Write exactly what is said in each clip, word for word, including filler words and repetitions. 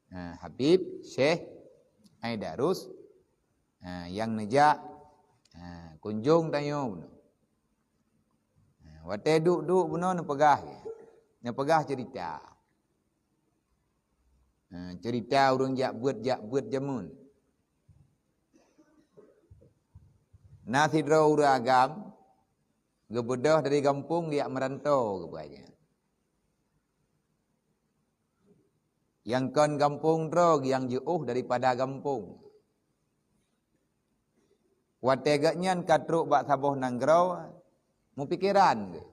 Ha, Habib Syekh Aidarus, ha, nyang neujak, ha, kunjong tanyoe bunoe. Ha, watée duek-duek bunoe neupeugah, neupeugah ceurita. Ha, ceurita ureuëng jak beuet, jak beuet jameun. Na sidroe ureuëng agam geubeudôh dari gampông geujak meuranto geupeugah nyan. Nyang kon gampông droe nyang jiôh daripada gampông. Watée gobnyan ka trok bak saboh nanggroe, meupikeran geuh.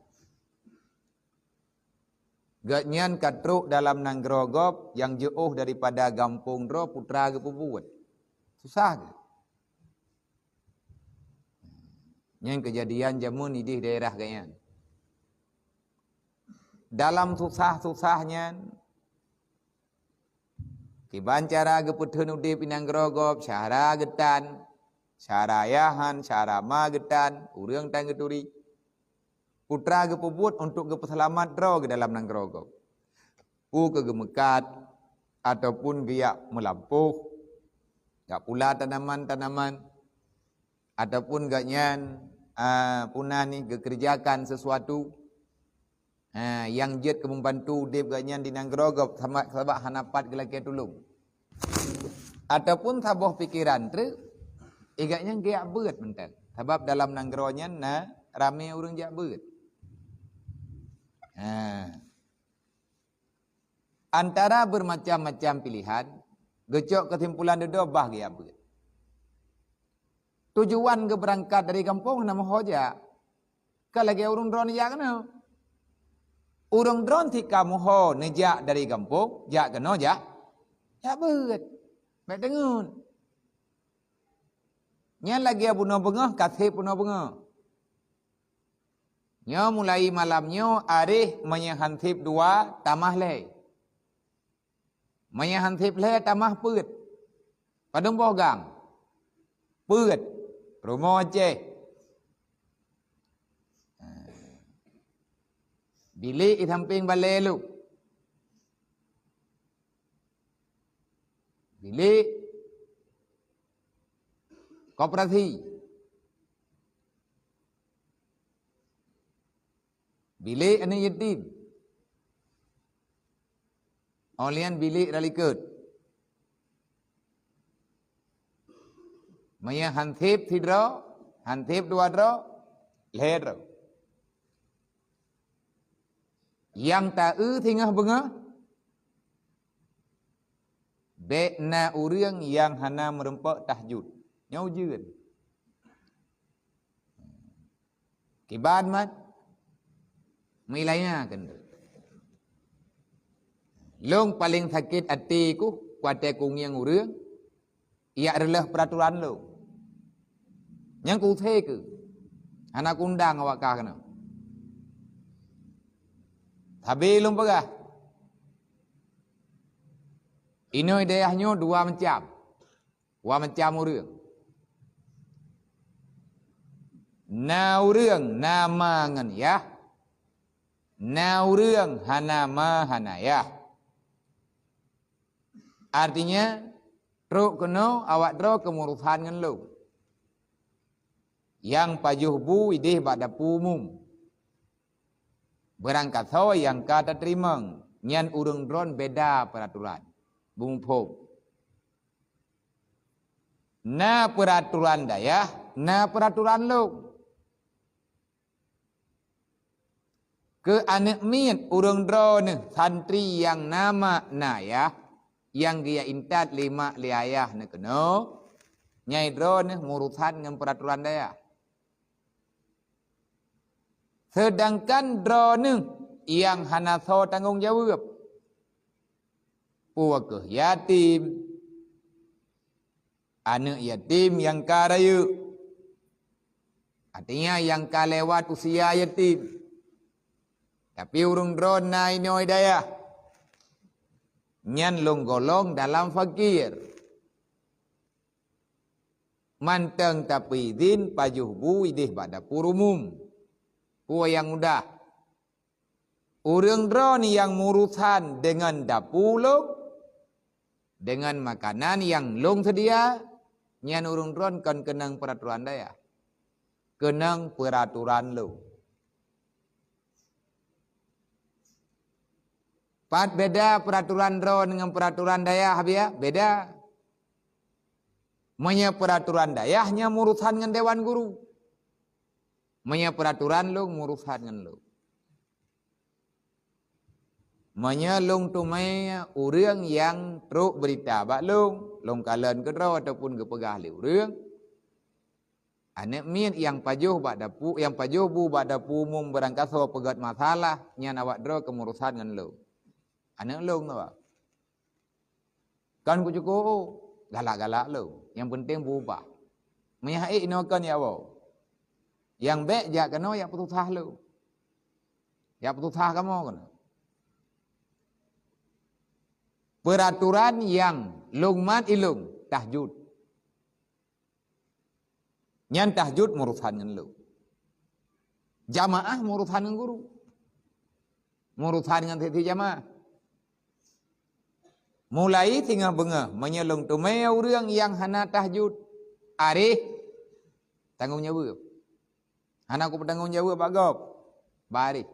Gobnyan ka trok dalam nanggroe gob nyang jiôh daripada gampông droe putra geupeubuet. Susah geuh. Nyan keujadian jameun ideh daerah gobnyan. Dalam susah-susah nyan, kiban cara geupeutheun udeb inong grogob, syara geutan, syara yahan, syara ma geutan, ureuëng tan geuturi. Putra geupeubuet untuk geupeuseulamat droe geuh dalam nanggroe gob. Peu keu geumeukat ataupun geujak meulampôh, jak pula tanaman-tanaman, ataupun gobnyan, a, puna nih geukeureujakan sesuatu, a, nyang jeuet keu meubantu udeb gobnyan di nanggroe gob sabab, sabab hana pat geulakée tulông. Ataupun saboh pikeran treuk, eh, gobnyan geujak beuet mantong. Sabab dalam nanggroe nyan na ramé ureuëng jak beuet. Ha. Antara bermacam-macam pilihan, geucok keusimpulan dudoe bah geujak beuet. Tujuan geubeurangkat dari gampông hana meuho jak. Ka lagée ureuëng droe neujak keunoe. Ureuëng droe sit ka meuho neujak dari gampông, jak keunoe jak, jak beuet. Bék teungeut. Nyan lagée bunoe beungoh ka seb bunoe beungoh. Nyoe mulai malam nyoe areh meunyoe han seb dua tamah lhée. Meunyoe han seb lhée tamah peuet. Padum boh gang? Peuet. Rumoh Aceh. Bilék di sampéng balée lom. Bilék koperasi. Bilék aneuëk yatim. Óh lheueh nyan bilék rot likot. Meunyoe han seb sidroe, han seb dua droe, lhée droe. Nyang ta-eu singoh beungoh, bék na ureuëng nyang hana meurumpok tahajud. Nyoe ujeuen. Kiban mat meulaya keuneuk. Lôn paleng sakét até kuh watée kungieng ureuëng jak reuloh peuraturan lôn. Nyang kuusé keuh hana kuundang awak kah keunoe. Sabe lôn peugah, inong dayah nyoe dua macam. Dua macam ureuëng. Na ureuëng na ma ngon yah, na ureuëng hana ma hana yah. Artinya, trok keunoe awak droe keumurusan ngon lôn. Nyang pajoh bu ideh bak dapu umum. Beurangkasoe nyang ka tateurimong, nyan ureuëng droe beda peuraturan. Beumuphom. Na peuraturan dayah, na peuraturan lôn. Keu aneuëk miet ureuëng droeneuh santri nyang na mak na yah, nyang geujak intat lé mak lé ayah neuh keunoe, nyang droeneuh murusan ngon peuraturan dayah. Seudangkan droeneuh nyang hana soe tanggong jaweueb, peu kheueh yatim, aneuëk yatim nyang ka rayeuk, artinya nyang ka lewat usia yatim, tapi ureuëng droe na inoe dayah, nyan lôn golong dalam fakir. Mantong tapeuidhin pajoh bu ideh bak dapur umum. Peue nyang mudah? Ureuëng droe nyang murusan deungon dapur lôn, Deungon makanan nyang lôn seudia, nyan ureuëng droen kon keunong peuraturan dayah. Keunong peuraturan lôn. Pat beda peuraturan droen ngon peuraturan dayah, biya? Beda. Meunyoe peuraturan dayah nyan meurusan ngon dewan guru. Meunyoe peuraturan lôn meurusan ngon lôn. Meunyoe lôn teumé ureuëng nyang trok beurita bak lôn, lôn kalon keudroe ataupun geupeugah lé ureuëng, aneuëk miet nyang pajoh bak dapu, nyang pajoh bu bak dapu umum beurangkasoe peugét masalah, nyan awak droe keumurusan ngon lôn. Aneuëk lôn tu, bah. Kon kucuko galak-galak lôn, nyang peunteng beubah. Meunyoe hase inoe kon ya woe. Nyang bék jak keunoe jak peususah lôn. Jak peususah kamoe keunoe. Peuraturan nyang lôn mat ilôn tahajud. Nyan tahajud meurusan ngon lôn. Jamaah meurusan ngon guru. Meurusan ngon siti jamaah. Mulai singoh beungoh, meunyoe lôn teumé ureuëng nyang hana tahajud, areh tanggong jaweueb. Hana kupeutanggong jaweueb bak gob, bak areh.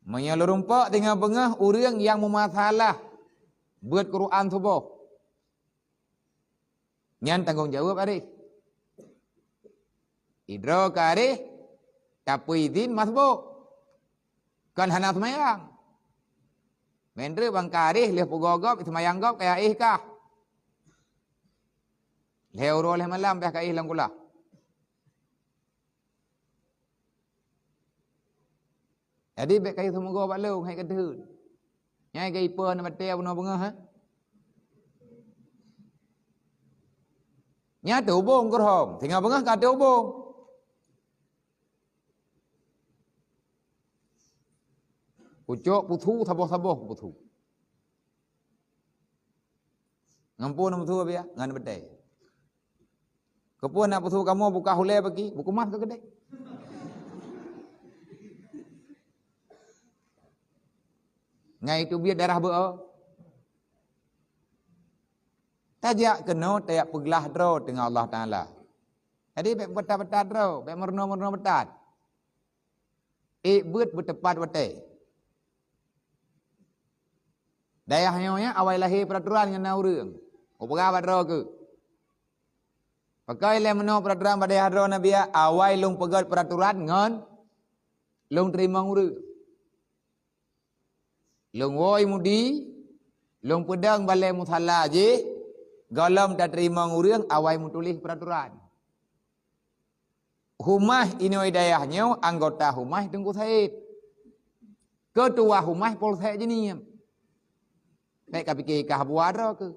Meunyoe lôn rumpok singoh beungoh ureuëng nyang meumasalah beuet Quran suboh, nyan tanggong jaweueb areh. Idroe ka areh, tapeuidhin masbuk. Kon hana seumayang. Meunteuk bang ka areh lheueh pugoe gob, seumayang gob kaya éh kah. Lhée uroe lhée malam beh ka éh lam kulah. Jadi bék kayue seumeugö bak lôn hai keudeuh. Nyai gaipe na batée bunoe beungoh, ha? Nya teubong geuhom, singoh beungoh ka teubong. Kucok puthu saboh-saboh puthu. Ngon peue na puthu, biya? Ngon batée. Keupeue na puthu kamoe buka hulée bagi, buku mah keu keudeh. Ngai teubiet darah beu. Tajak keunoe tajak peuglah droe teungoh Allah Taala. Jadi bék beutat-beutat droe, bék meurunoe-meurunoe beutat. Ék beuet beuteupat watée. Dayah nyoe nyan awai lahé peuraturan ngon na ureuëng. Kupeugah bak droe keuh. Pakon lé meunoe peuraturan bak dayah droe na biya, awai lôn peugét peuraturan ngon lôn teurimong ureuëng. Lôn woe mudi, lôn peudong balée musala jih, gohlom tateurimong ureuëng awai meutuléh peuraturan. Humaih inoe dayah nyoe anggota humaih Teungku Said. Keutua humaih Polsek Jeunieb. Bék ka pike kah buah droe keuh.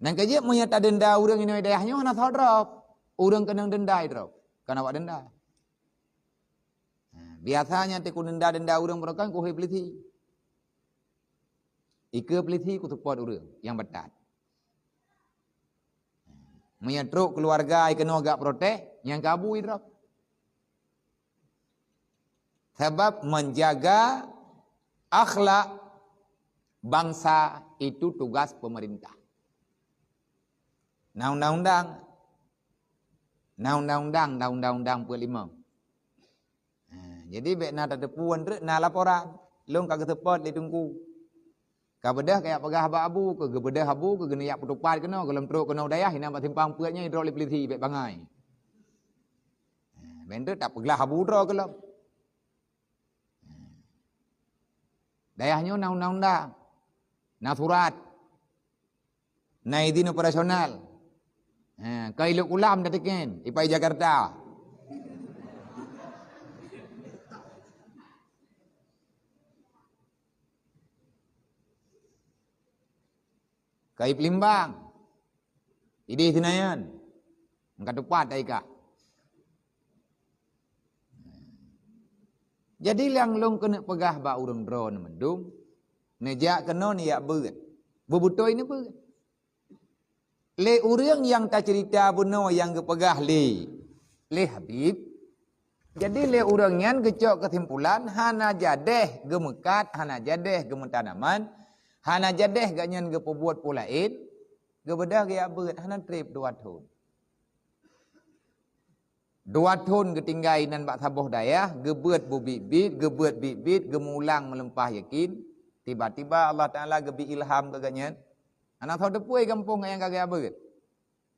Nang keujeuet meunyoe tadenda ureuëng inoe dayah nyoe hana soe droe. Ureuëng keunong denda droe. Kon awak denda. Ha, biasanya teuk denda-denda ureuëng beurokon keuhai peulisi. Ikeue peulisi kuseupôt ureuëng nyang beutat. Meunyoe trok keuluwarga ikeunoe gak protes, nyang ka abu idrob. Sabab menjaga akhlak bangsa itu tugas pemerintah. Na undang-undang, na undang-undang, na undang-undang peuet limong. Ha, jadi bék na tateupeue treuk na laporan. Lôn ka geuseupôt lé Teungku. Ka beudôh kajak peugah bak abu, keu geubeudôh abu, keu geuneuk jak peutupat keunoe, gohlom trok keunoe dayah, inan bak simpang peuet nyan idrob lé peulisi bék bangai. Ha, bék treuk tapeuglah abu droe gohlom. Ha. Dayah nyoe na undang-undang, na surat. Na idin operasional. Ha, ka ilok ulam dah teken, ipai Jakarta. Ka ipeulimbang. Ideh Senayan. Engka tupat taika. Jadi nyang lôn keuneuk peugah bak ureuëng droeneuh mandum, neujak keunoe neujak beuet. Beubeutôi neubeuet. Lé ureuëng nyang taceurita bunoe nyang geupeugah lé, lé Habib, Jadi lé ureuëng nyan geucok keusimpulan, hana jadeh geumeukat, hana jadeh geumeutanaman, hana jadeh gobnyan geupeubuet peue laén, geubeudôh geujak beuet, hana treb dua thon. Dua thon geutinggai nan bak saboh dayah, geubeuet beubiet-biet, geubeuet biet-biet, geumulang meulimpah yakin. Tiba-tiba Allah Taala geubri ilham keu gobnyan. Hana soe teupeu gampông nyang ka geujak beuet.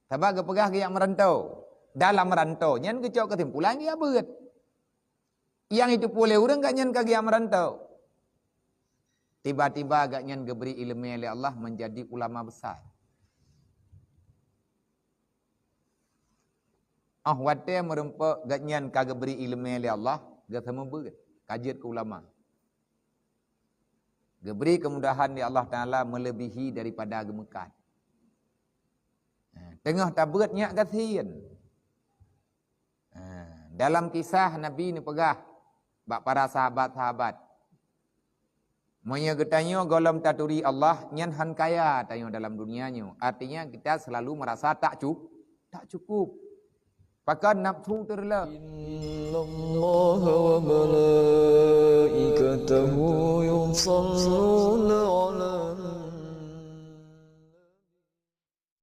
Sabab geupeugah geujak meurantau. Dalam meurantau nyan geucok keusimpulan geujak beuet. Nyang jiteupeu lé ureuëng gobnyan ka geujak meurantau. Tiba-tiba gobnyan geubri iéleumé lé Allah menjadi ulama besar. Óh watée meurumpok gobnyan ka geubri iéleumé lé Allah, geuseumeubeuet, ka jeuet keu ulama. Geubri keumudahan lé Allah Taala meulebihi daripada geumeukat. Ha, teungoh tabeuet nyak gasien. Ha, dalam kisah Nabi neupeugah bak para sahabat-sahabat, "Meunyoe geutanyoe gohlom taturi Allah, nyan hán kaya tanyoe dalam dunia nyoe." Artinya kita selalu merasa tak cu-, tak cukup. Pakon nafsu teureuleuh. إن الله وملائكته يصلون